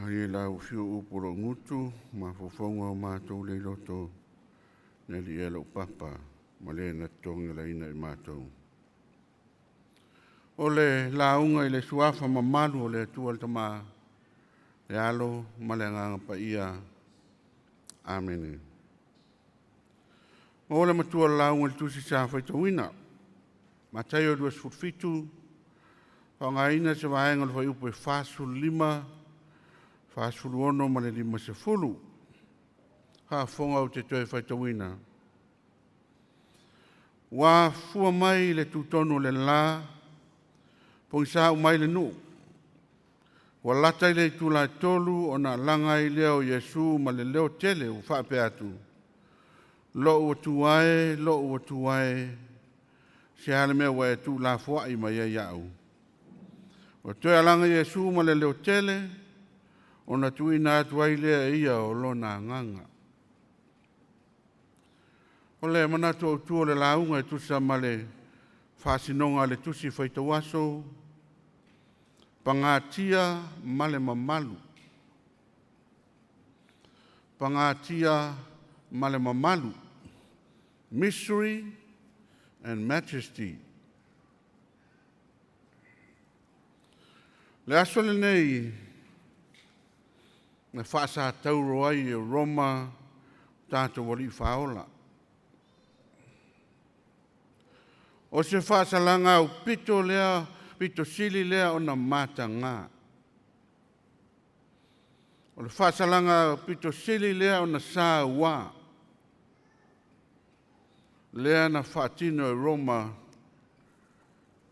Ai e lau fiu upu o lou gutu, mafaufauga o matou le loto, na li e lou papa, ma le na totogi laina i matou. O le lauga i le suafa mamalu o le Atua le Tama, le Alo ma le Agaga Paia. Amene. O le matua o le lauga i le tusi sa faitauina. Mataio 27, faaaogaina se vaega o le fuaiupu e 45, 46 ma le 50. Faafofoga ou te toe faitauina. Ua afua mai le tutonu o le la, pogisa uma ai le nuu. Ua lata i le itula e 3 ona alaga ai lea o Iesu ma le leotele ua faapea atu, “Lou Atua e, lou Atua e, se a le mea ua e tuulafoai mai ai au?” Ua toe alaga Iesu ma le leotele, ona tuuina atu ai lea e ia o lona agaga. O le manatu autu o le lauga e tusa ma le faasinoga a le tusi faitau aso, pagatia ma le mamalu. Pagatia ma le mamalu. Mystery and Majesty. Le aso lenei na faasatauro ai e Roma tatou Alii Faaola. O se faasalaga aupito lea, pito sili lea ona mataga. O le faasalaga aupito sili lea ona saua, lea na faatino e Roma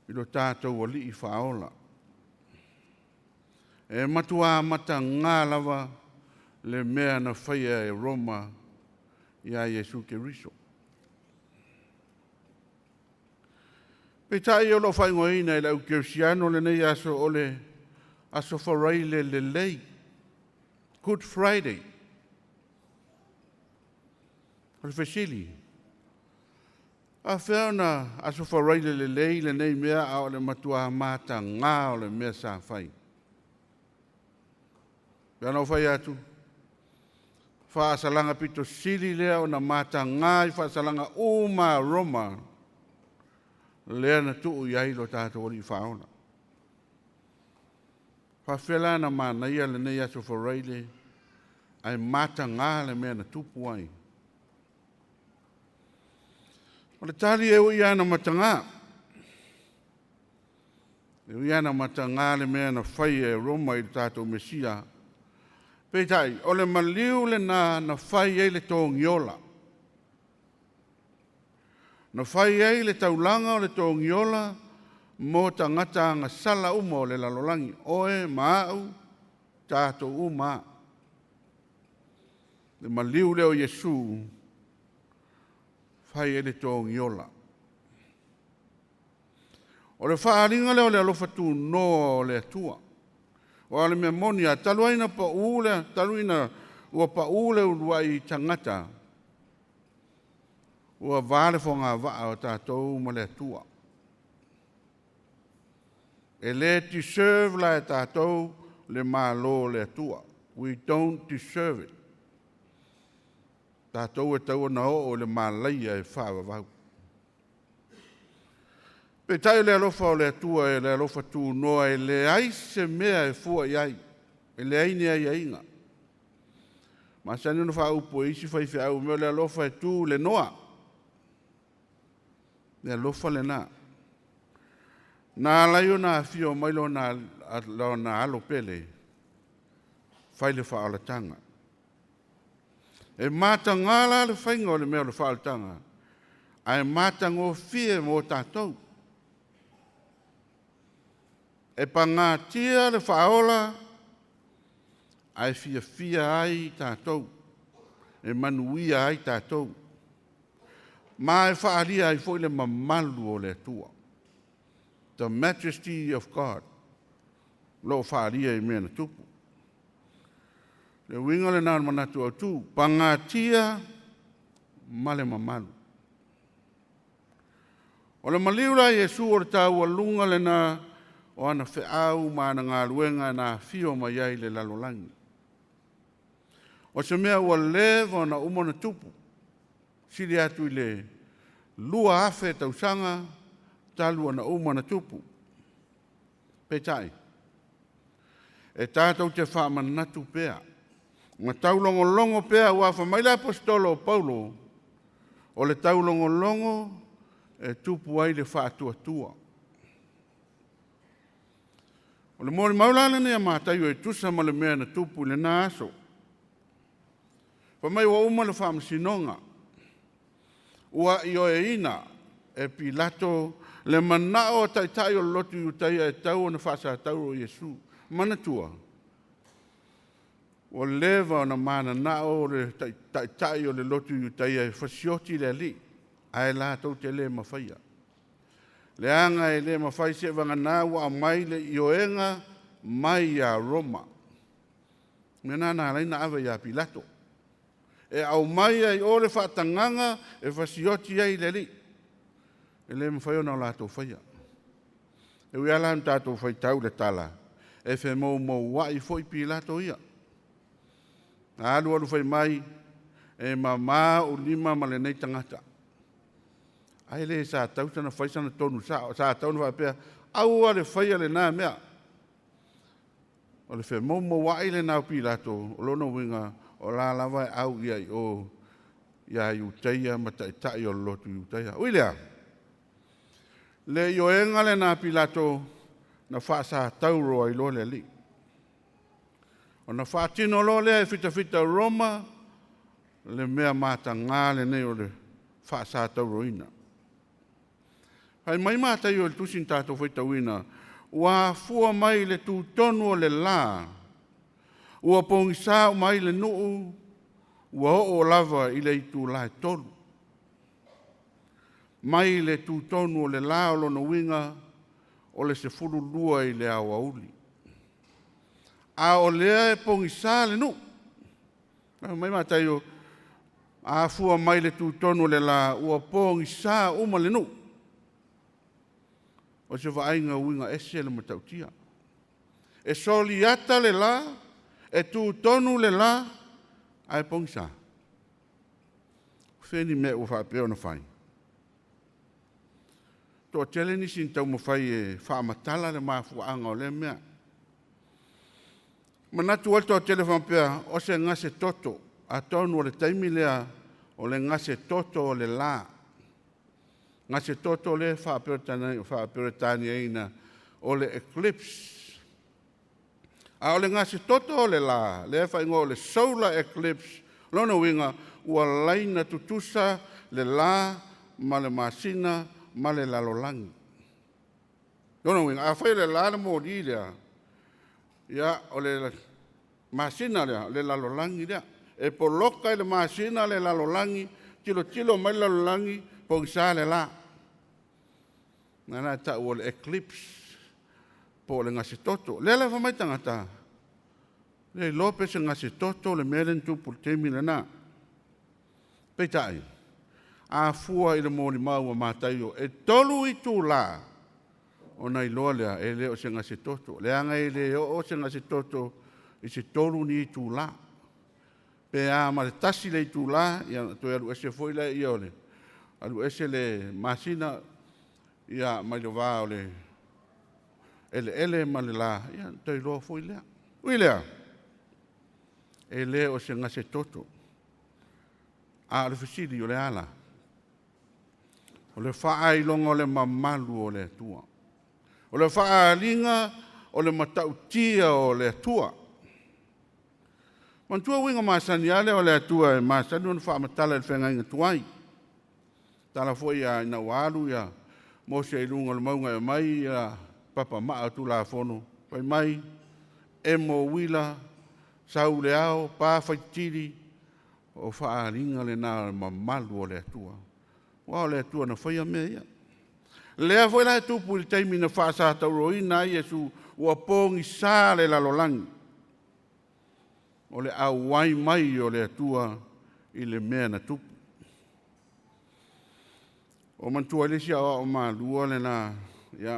i lo tatou Alii Faaola. E matua mataga lava le mea na faia e Roma ia Iesu Keriso. Peitai o loo faaigoaina e le au kerisiano lenei aso o le Aso Faraile Lelei, Good Friday. O le fesili, e faafefea ona Aso Faraile lelei lenei mea a o le matua mataga o le mea sa fai? E pei ona ou fai atu, faasalaga aupito sili lea ona mataga i faasalaga uma a Roma lea na tuu i ai lo tatou Alii Faaola. E faafefea la ona manaia lenei Aso Faraile ae mataga le mea na tupu ai? O le tali, e ui lava ina mataga, e ui lava ina mataga le mea na faia e Roma i le tatou Mesia, peitai, o le maliu lena na fai ai le togiola. Na fai ai le taulaga o le togiola mo tagata agasala uma o le lalolagi, oe ma au, tatou uma lava. Le maliu lea o Iesu, fai ai le togiola. O le faaaliga lea o le alofa tunoa o le Atua. Aua o le mea moni lava, talu ai ona pau le, talu ina ua pau le uluai tagata, ua va le fogavaa o tatou ma le Atua. E le deserve la e tatou le Malo o le Atua. We don't deserve it. Tatou e tatau ona oo i le malaia e faavavau. Peitai o le alofa o le Atua e le alofa tunoa e leai se mea e fua i ai, e leai ni aiaiga. E masani ona faaupu e isi faifeau, fai mai o le alofa e tu i le noa. Le alofa lena. Na ala ai ona afio mai Lona Alo pele, fai le faaolataga. E mataga la le faiga o le mea o le faaolataga, ae matagofie mo tatou. E pagatia le faaola ae fiafia ai tatou, e manuia ai tatou, ma e faaalia ai foi le mamalu o le Atua. The majesty of God o lo o faaalia i mea na tupu. O le uiga lena o le manatu autu, pagatia ma le mamalu. O le maliu la a Iesu o le taualuga lena o ana feau ma ana galuega na afio mai ai i le lalolagi. O se mea ua leva ona uma ona tupu, sili atu i le 2,000 tausaga talu ona uma ona tupu. Peitai, e tatou te faamanatu pea ma taulogologo pea, aua fai mai le Aposetolo o Paulo, o le taulogologo e tupu ai le faatuatua. O le molimau la lenei a Mataio e tusa ma le mea na tupu i lena aso. Fai mai ua uma le faamasinoga, ua ioeina e Pilato le manao o taitai o le lotu Iutaia e tatau ona faasatauro Iesu. Manatua, ua leva ona mananao le taitai o le lotu Iutaia e fasioti le alii, ae latou te le mafaia. Leaga e le mafai seivagana ua aumai le ioega mai ia Roma. O le mea lena na ala ai ona ave ia Pilato, e aumai ai i o le faatagaga e fasioti ai le alii. E le mafai ona latou faia. E ui lava la ina tatou faitau i le tala, e femoumouai foi Pilato ia. Na alu alu fai mai, e mama ou lima ma lenei tagata. Ai le sa tau sana fai sana tonu sao, sa tau ona faapea, aua le faia lena mea. O le femoumouai lena o Pilato, o lona uiga, o la lava e au i ai i o ia Iutaia ma taitai o le lotu Iutaia. Ui lea, le ioega lena a Pilato na faasatauro ai loa le alii. Ona faatino loa lea e fitafita Roma le mea mataga lenei o le faasatauroina. Fai mai Mataio i le tusi na tatou faitauina, ua afua mai i le tutonu o le la, ua pogisa uma ai le nuu, ua oo lava i le itula e 3. Mai le tutonu o le la o lona uiga o le 12 i le aoauli. A o lea e pogisa le nuu. Fai mai Mataio, a afua mai le tutonu o le la, ua pogisa uma le nuu. O se vaaiga uiga ese le matautia. E soliata le la, e tutonu le la, ae pogisa. O fea ni mea ua faapea ona fai? Toatele nisi na taumafai e faamatala le mafuaaga o lea mea. Manatu ai le toatele faapea, o se gasetoto, atonu o le taimi lea o le gasetoto o le la. Gasetoto lea e faa-Peretaniaina o le eclipse. A o le gasetoto o le la, lea e faaigoa o le solar eclipse, o lona uiga ua laina tutusa le la ma le masina ma le lalolagi. Lona uiga, afai o le la le moli lea, ia o le masina lea, o le lalolagi lea. E poloka e le masina le lalolagi, tilotilo mai le lalolagi, pogisa le la. O lena la e tau o le eclipse po o le gasetoto. O lea la fai mai tagata, le iloa pe se gasetoto le mea lea na tupu i le taimi lena. Peitai, a fua i le molimau a Mataio, e 3 itula, ona iloa lea e le o se gasetoto, leaga e le oo se gasetoto i se 3 ni itula. Pe a ma le 1 le itula, ia ona toe alu ese foi lea o le alu ese le masina ia mai le va o le eleele ma le la, ia ona toe iloa foi lea. Ui lea, e le o se gasetoto. A o le fesili, o le a la? O le faailoga o le mamalu o le Atua. O le faaaliga o le matautia o le Atua. Manatua uiga masani lava lea o le Atua e masani ona faamatala i le feagaiga tuai. Tala foi ina ua alu Mose i luga o le mauga e aumai papamaa o Tulafono, fai mai, emo uila, sau i le ao, pa faititili, o faaaliga na o le mamalu o le Atua. Aua o le Atua na faia mea ia. Lea foi la e tupu i le taimi na faasatauroina ai Iesu, ua pogisa le lalolagi. O le auai mai o le Atua i le mea na tupu. Ua manatua ai le isi aoao malua lena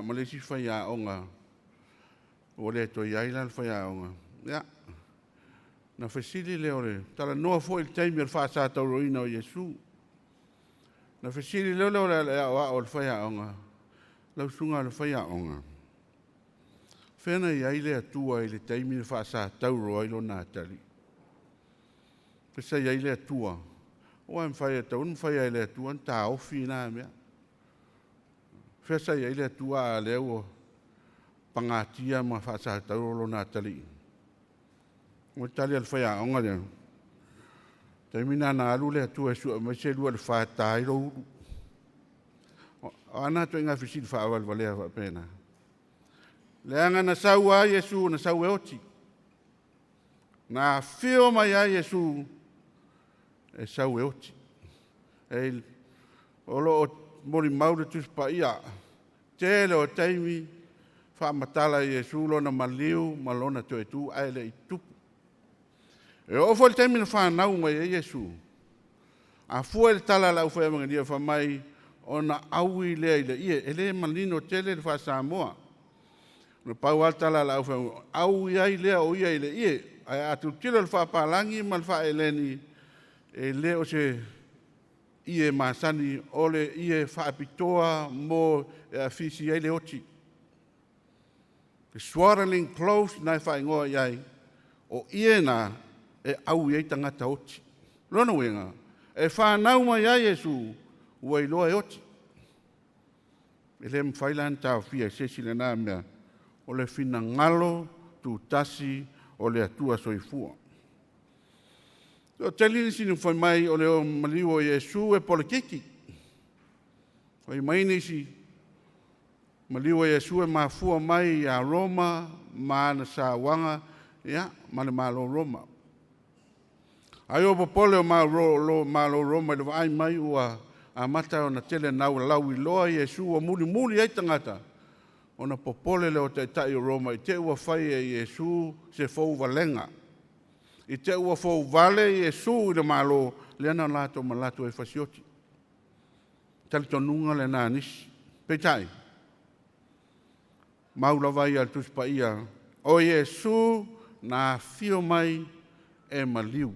ma le isi faiaoga. Ua le toe i ai la le faiaoga. Ia, na fesili lea o le talanoa foi i le taimi o le faasatauroina o Iesu. Na fesili lea o le aoao o le faiaoga, lau susuga i le faiaoga, fea na i ai le Atua i le taimi na faasatauro ai lona atalii? Fea sa i ai le Atua? Aua e mafai e tatau ona mafai lava e le Atua ona taofi na mea. Fea sa i ai le Atua a o lea ua pagatia ma faasatauro lona atalii? O le tali a le faiaoga lea, taimi lena na alu le Atua e sue mai se 24 e ta ai lou ulu. O a na ituaiga fesili faavalevalea faapena? Leaga na sau lava Iesu na sau e oti. Na afio mai lava Iesu e sau e oti. O lo o molimau le Tusi Paia, tele o taimi faamatala e Iesu lona maliu ma lona toe tu ae le i tupu. E oo foi i le taimi na fanau mai ai Iesu, a fua i le tala a le aufaievangeliu fai mai ona aui lea i le ie. E le manino tele le faa-Samoa. Na pau lava le tala a le aufai-, aui ai lea o ia i le ie. Ae a tilotilo i le faapapalagi ma le faa-Eleni, e le o se ie masani, o le ie faapitoa mo e afisi ai le oti. Swaddling clothes lena e faaigoa i ai, o ie na e aui ai tagata oti. O lona uiga, e fanau mai ai Iesu, ua iloa e oti. E le mafai la ona taofia e se isi lena mea, o le finagalo tutasi o le Atua Soifua. E toatele nisi na fai mai o le maliu o Iesu e polokiki. Fai mai nisi, maliu o Iesu e mafua mai ia Roma ma ana sauaga, ia, ma le Malo Roma. Ai o popole o Malo Roma i le vaai mai ua amata ona tele ina lauiloa Iesu ua mulimuli ai tagata, ona popole lea o taitai o Roma i te i ua fai e Iesu se fouvalega. I te i ua fouvale Iesu i le Malo, lea na latou manatu ai e fasioti. O talitonuga lena o nisi. Peitai, mau lava ia a le Tusi Paia, o Iesu na afio mai e maliu,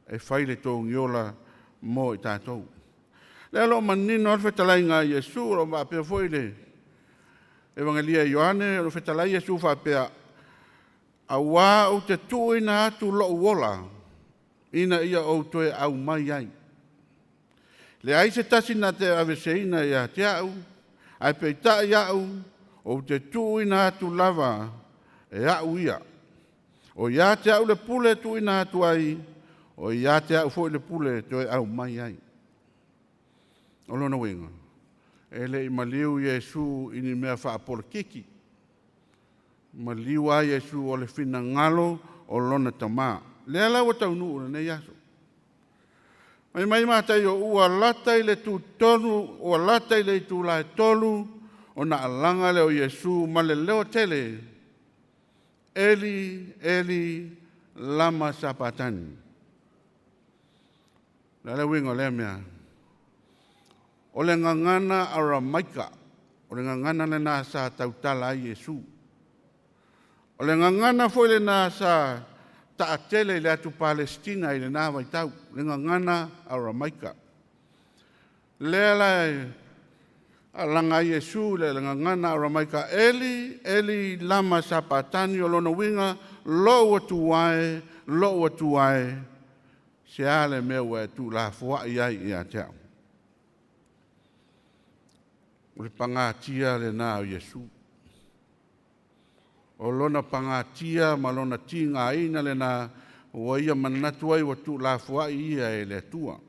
e fai le togiola mo i tatou. O lea o lo o manino lava le fetalaiga a Iesu, o lo o faapea foi le Evagelia a Ioane, o lo o fetalai Iesu faapea, aua ou te tuuina atu lou ola ina ia ou toe aumai ai. Leai se tasi na te aveseina ia te au, ae peitai au, ou te tuuina atu lava e au ia. O ia te au le pule e tuuina atu ai, o ia te au foi le pule e toe aumai ai. O lona uiga, e le i maliu Iesu i ni mea faapolokiki, maliu lava Iesu o le finagalo o lona Tama. Lea la ua taunuu i lenei aso. Fai mai Mataio, ua lata i le tutonu, ua lata i le itula e 3, ona alaga lea o Iesu ma le leotele, Eli, Eli, lama sapatani. O le a le uiga o lea mea? O le gagana Aramaika, o le gagana lena sa tautala ai Iesu. O le gagana foi lena sa taatele i le atu Palesitina i lena vaitau, le gagana Aramaika. Lea la e alaga ai Iesu i le gagana Aramaika, Eli, Eli, lama sapatani, o lona uiga, lou Atua e, lou Atua e, se a le mea ua e tuulafoai ai ia te au? O le pagatia lena o Iesu. O lona pagatia ma lona tigaina lena ua ia manatu ai ua tuulafoai ia e le Atua.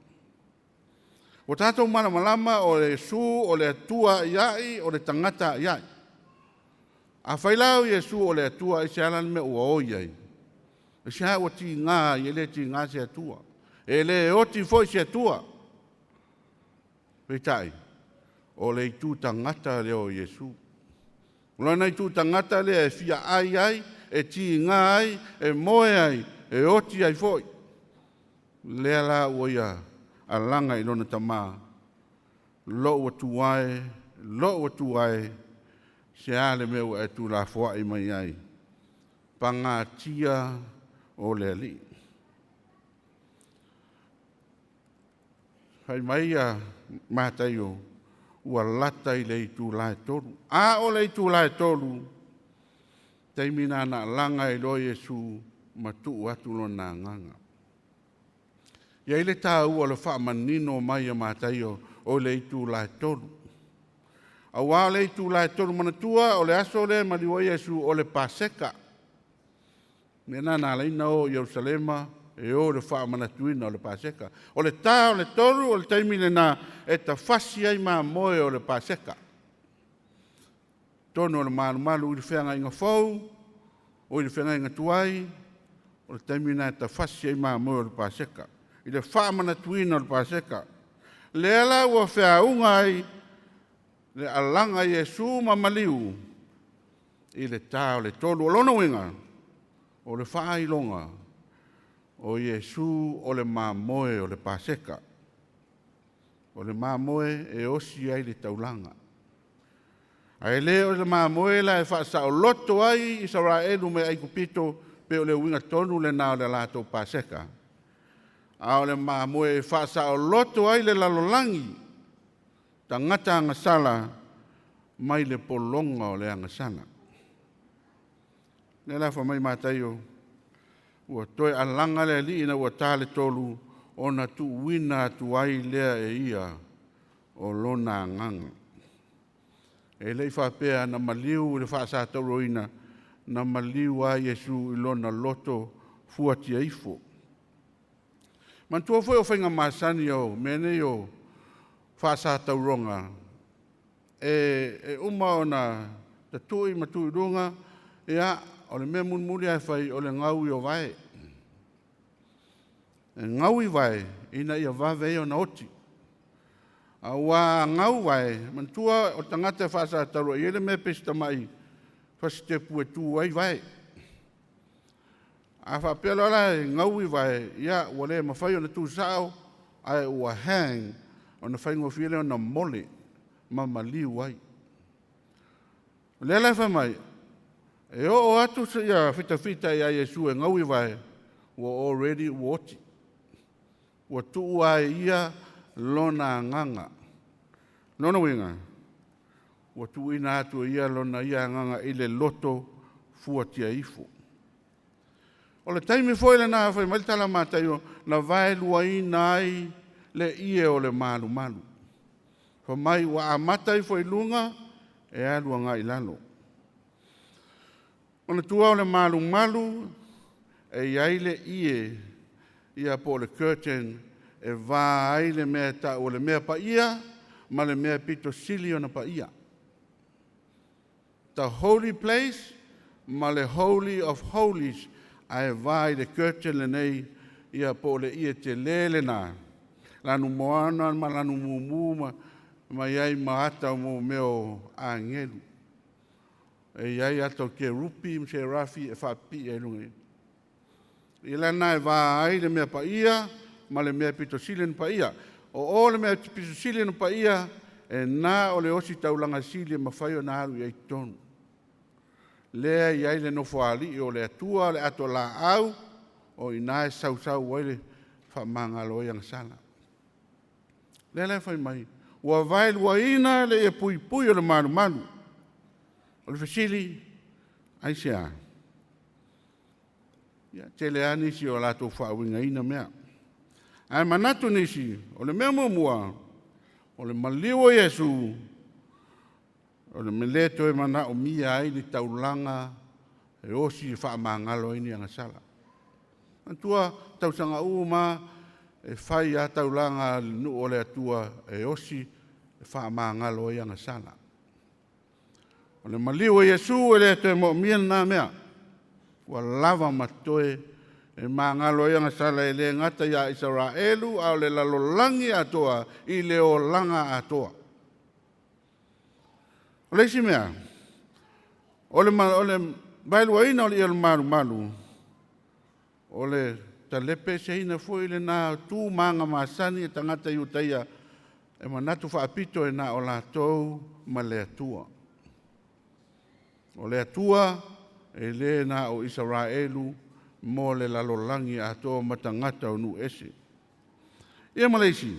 Ua tatou malamalama o Iesu o le Atua a'ia'i, o le tagata a'ia'i. Afai la o Iesu o le Atua, aisea la le mea ua oi ai? Aisea ua tiga ai? E le tiga se Atua. E le oti foi se Atua. Peitai, o le itu tagata lea o Iesu. O lona itu tagata lea e fia ai ai, e tiga ai, e moe ai, e oti ai foi. Lea la ua ia alaga i lona Tama, lou Atua e, lou Atua e, Se a le mea ua e tuulafoai mai ai? Pagatia o le Alii. Fai mai ia Mataio, ua lata i le itula e 3. A o le itula e 3, taimi lena na alaga ai loa Iesu ma tuu atu lona agaga. E i ai le taua o le faamanino mai e Mataio o le itula e 3. Aua o le itula e 3, manatua o le aso lea e maliu ai Iesu, o le Paseka. O le mea lena na ala ai ona o i Ierusalema e o i le faamanatuina o le Paseka. O le ta o le 3 o le taimi lena e tafasi ai mamoe o le Paseka. Totonu o le malumalu i le feagaiga fou, o i le feagaiga tuai, o le taimi lena e tafasi ai mamoe o le Paseka, i le faamanatuina o le Paseka. Lea la ua feauga ai le alaga a Iesu ma maliu i le ta o le 3. O lona uiga, o le faailoga, o Iesu o le mamoe o le Paseka. O le mamoe e osi ai le taulaga. Ae le o le mamoe la e faasaoloto ai Isaraelu mai Aikupito, pe o le uiga tonu lena o le latou Paseka, a o le mamoe e faasaoloto ai le lalolagi, tagata agasala mai le pologa o le agasala. O lea la fai mai Mataio, ua toe alaga le Alii ina ua ta le 3, ona tuuina atu ai lea e ia o lona agaga. E le i faapea na maliu i le faasatauroina, na maliu lava Iesu i lona loto fuatia ifo. Manatua foi o faiga masani o mea nei o faasatauroga, e uma ona tatui ma tuu i luga, ia, o le mea mulimuli lava e fai, o le gaui o vae. E gaui vae ina ia vave ai ona oti. Aua a gau vae, manatua o le tagata e faasatauro, e i ai le mea pei se tamai fasitepu e tu ai vae. A faapea loa la e gaui vae, ia ua le mafai ona tu sao, ae ua hang, ona faigofie lea ona mole ma maliu ai. O lea la e fai mai, e oo atu ia fitafita ia Iesu e gaui vae, ua already ua oti. Ua tuu lava e ia lona agaga. Lona uiga, ua tuuina atu e ia lona ia agaga i le loto fuatia ifo. O le taimi foi lena fai mai le tala a Mataio, na vaeluaina ai le ie o le malumalu. Fai mai ua amata ifo i luga e alu agai i lalo. Manatua o le malumalu e i ai le ie, ia po o le curtain e va ai le mea e tau o le mea paia ma le mea pito sili ona paia. The holy place ma le holy of holies, ae va i le curtain lenei, ia po o le ie tele lena, lanu moana ma lanu mumu ma i ai ma ata o mea o agelu. E i ai ata o kerupi ma serafi e faapipii ai i luga i. I lana e va ai le mea paia ma le mea pito sili ona paia. O le mea pito sili ona paia, e na o le ositaulaga sili e mafai ona alu i ai totonu. Lea e i ai le nofoalii o le Atua, le ato laau, o i ina e sausau ai le faamagalo ai agasala. Lea la e fai mai, ua vaeluaina le ie puipui o le malumalu. O le fesili, aisea? Ia, tele lava nisi o latou faauigaina mea. Ae manatu nisi, o le mea muamua, o le maliu o Iesu, o le mea le toe manaomia ai le taulaga e osi e faamagalo ai ni agasala. Manatua, tausaga uma e fai lava taulaga a le nuu o le Atua e osi e faamagalo ai agasala. O le maliu o Iesu e le toe moomia lena mea. Ua lava ma totoe e magalo ai agasala e le gata ia Isaraelu, a o le lalolagi atoa i le olaga atoa. O le isi mea, o le vaeluaina o le ie o le malumalu, o le talepe eseina foi lena tu ma aga masani a tagata Iutaia e manatu faapito e na o latou ma le Atua. O le Atua e lē na o Isaraelu mo le lalolagi atoa ma tagata o nuu ese. Ia ma le isi,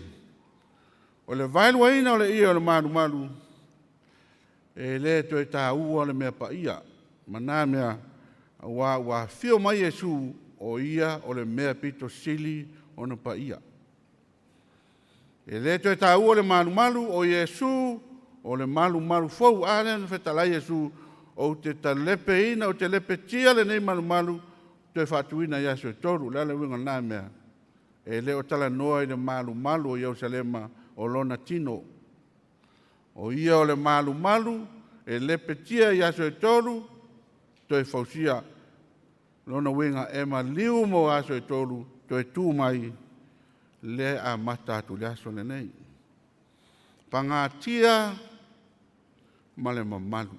o le vaeluaina o le ie o le malumalu, e lē toe tāua le mea paia ma na mea, auā ua afio mai Iesu o Ia o le mea pito sili ona paia. E lē toe tāua le malumalu, o Iesu o le malumalu fou. A lea na fetalai Iesu, “Ou te talepeina, ou te lepetia lenei malumalu, toe faatuina i aso e tolu.” O le a le uiga o lena mea? E le o talanoa i le malumalu o Ierusalema o lona tino. O ia o le malumalu e lepetia i aso e tolu, toe fausia. Lona uiga e maliu mo aso e tolu, toe tu mai, lea e amata atu i le aso lenei. Pagatia ma le mamalu,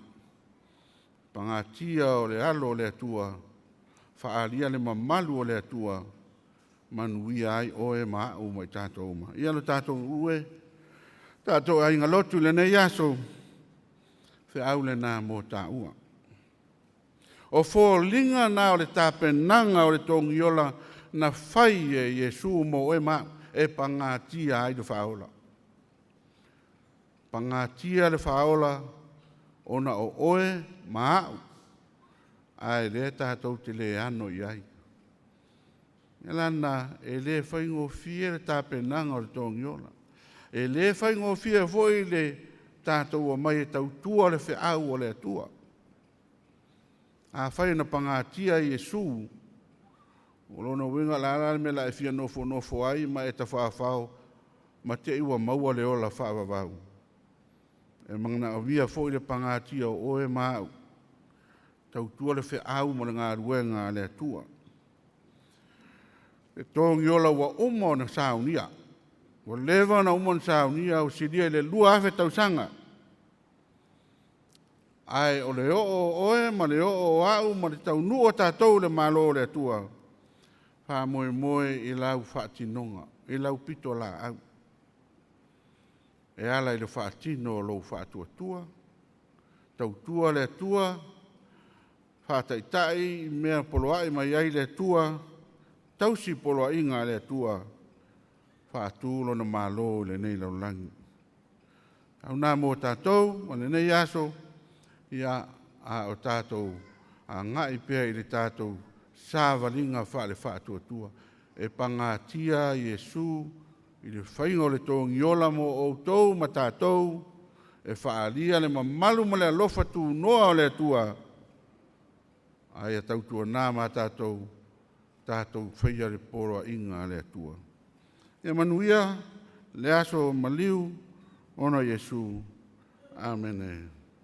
pagatia o le alo o le Atua, faaalia le mamalu o le Atua, manuia ai oe ma au ma i tatou uma. Ia lo tatou nuu e, tatou aiga lotu i lenei aso, feau lena mo taua. O foliga na o le tapenaga o le togiola na fai e Iesu mo oe ma au, e pagatia ai le faaola. Pagatia le faaola ona o oe ma au, ae lea tatou te le ano i ai. O le mea la lena, e le faigofie le tapenaga o le togiola. E le faigofie foi le tatou omai e tautua le feau a le Atua. Afai na pagatia Iesu, o lona uiga o le a la le mea o le a e fia nofonofo ai ma e tafaofao ma te i ua maua le ola faavavau? E manaomia foi le pagatia o oe ma au, tautua le feau ma le galuega a le Atua. Le togiola ua uma ona saunia, ua leva ona uma ona saunia, ua silia i le 2000 tausaga. Ae o le oo o oe ma le oo o au ma le taunuu o tatou i le Malo o le Atua, faamoemoe i lau faatinoga, i lau pitolaau e ala i le faatino o lou faatuatua, tautua le Atua, faataitai i mea e poloai mai ai le Atua, tausi poloaiga a le Atua, faatu Lona Malo i lenei lalolagi. O lena mo tatou ma lenei aso, ia, a o tatou agai pea i le tatou savaliga faale-faatuatua e pagatia Iesu i le faiga o le togiola mo outou ma tatou, e faaalia le mamalu ma le alofa tunoa o le Atua, a ia tautuana ma tatou, tatou faia le poloaiga a le Atua. Ia manuia le aso maliu ona o Iesu. Amene.